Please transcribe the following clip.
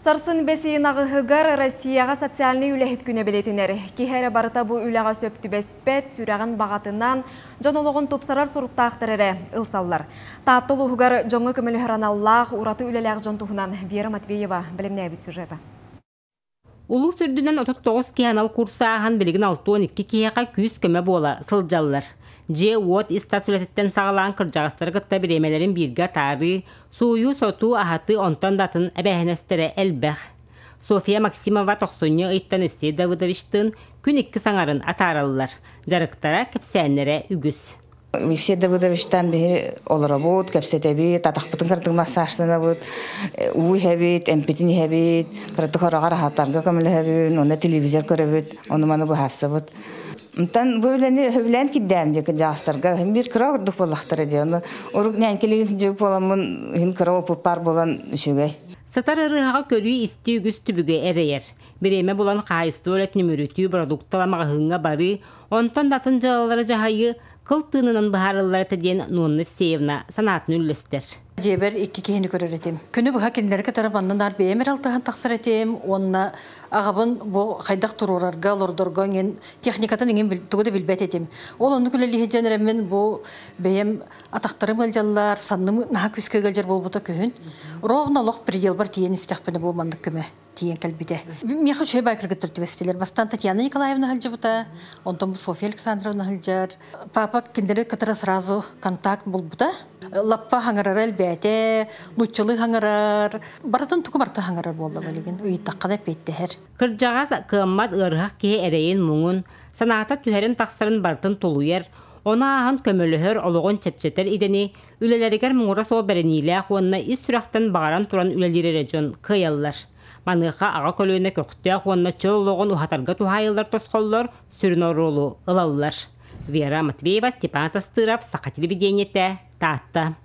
Сарсын бэс ыйын аҕыһыгар Россияҕа социальнай үлэһит күнэ бэлиэтэнэр. Киһи эрэ барыта бу үлэҕэ сөп түбэспэт, сүрэҕин баҕатынан, дьон олоҕун тупсарар соруктаахтар эрэ ылсаллар. Таатта улууһугар дьоҥҥо көмөлөһөр аналлаах, ураты үлэлээх дьон туһунан Вера Матвеева бэлэмнээбит сюжета. Улуус үрдүнэн 39 киһи анал курс ааһан билигин 62 киһиэхэ күүс-көмө буола сылдьаллар. Дьиэ-уот ис-тас үлэтиттэн саҕалаан кырдьаҕастары кытта бириэмэлэрин бииргэ атаарыы, Сууйуу-сотуу, аһатыы онтон да атын эбээһинэстэрэ элбэх. Софья Максимова тохсунньу ыйтан Евсей Давыдовичтыын күн икки саҥарын атаараллар. Дьарыктара, кэпсээннэрэ үгүс. Евсей Давыдовичтан биһи олоробут, кэпсэтэбит, атахпытын кыратык массажтанабыт, уу иһэбит, эмпитин иһэбит, кыратык хороҕор аһатарга көмөлөһөбүн, уонна телевизор көрөбүт, ону-маны быһаарсабыт. Онтон бу үлэни сөбүлээн кирдээн дьэ кырдьаҕастарга иһин биир кыра ордук буоллахтара дии. Ону урук ньээҥкилигин дьү буоламмын иһин кыра опыппар буолан үчүгэй. Сытар ырыаҕа көрүү-истии үгүс түбүгү эрэйэр. Бириэмэ булан хаһаайыстыба үлэтин үмүрүтүү, бородууктала маҕаһыыҥҥа барыы, онтон да атын дьыалалары дьаһайыы кыл тыынынан быһаарыллар этэ диэн Нонна Евсеевна санаатын үллэстэр. Дьиэбэр икки киһини көрөр этим. Күнү быһа кинилэри кытары манна наар бэйэм эрэ алтыһан тахсар этим уонна аҕабын бу хайдах туруорарга, олордорго иҥин техникатын иҥин тугу да билбэт этим. Ол оннук үлэлиһи дьэн эрэммин бу бэйэм атахтарым ыалдьаллар, санным наһаа күүскэ ыалдьар буолбута күһүн. Ровно олох пределбар тиийэн истэхпинэ бу маннык көмө тиийэн кэлбитэ. Миэхэ үчүгэй баай кыргыттар түбэстилэр. Бастаан Татьяна Николаевна сылдьыбыта, онтон бу Софья Александровна сылдьар. Папа кинилэри кытары сразу контакт булбута. Лаппа хаҥарара элбээтэ, нууччалыы хаҥарар, барытын тугу барыта хаҥарар буолла билигин, ыйыттаххына эппиэттэһэр. Кырдьаҕас, кыаммат ыарыһах киһи эрэйин-муҥун, санаата түһэрин-тахсарын барытын тулуйар, ону ааһан көмөлөһөр, олоҕун чэпчэтэр идэни үлэлэригэр муҥура суох бэриниилээх уонна ис сүрэхтэн баҕаран туран үлэлиир эрэ дьон кыайаллар. Маныаха аҕа көлүөнэ көхтөөх уонна чөл олоҕун уһатарга туһаайыллар тосхоллор сүрүн оруолу ылаллар. Вера Матвеева, Степан Тастыров, Саха телевидениетэ, Таатта.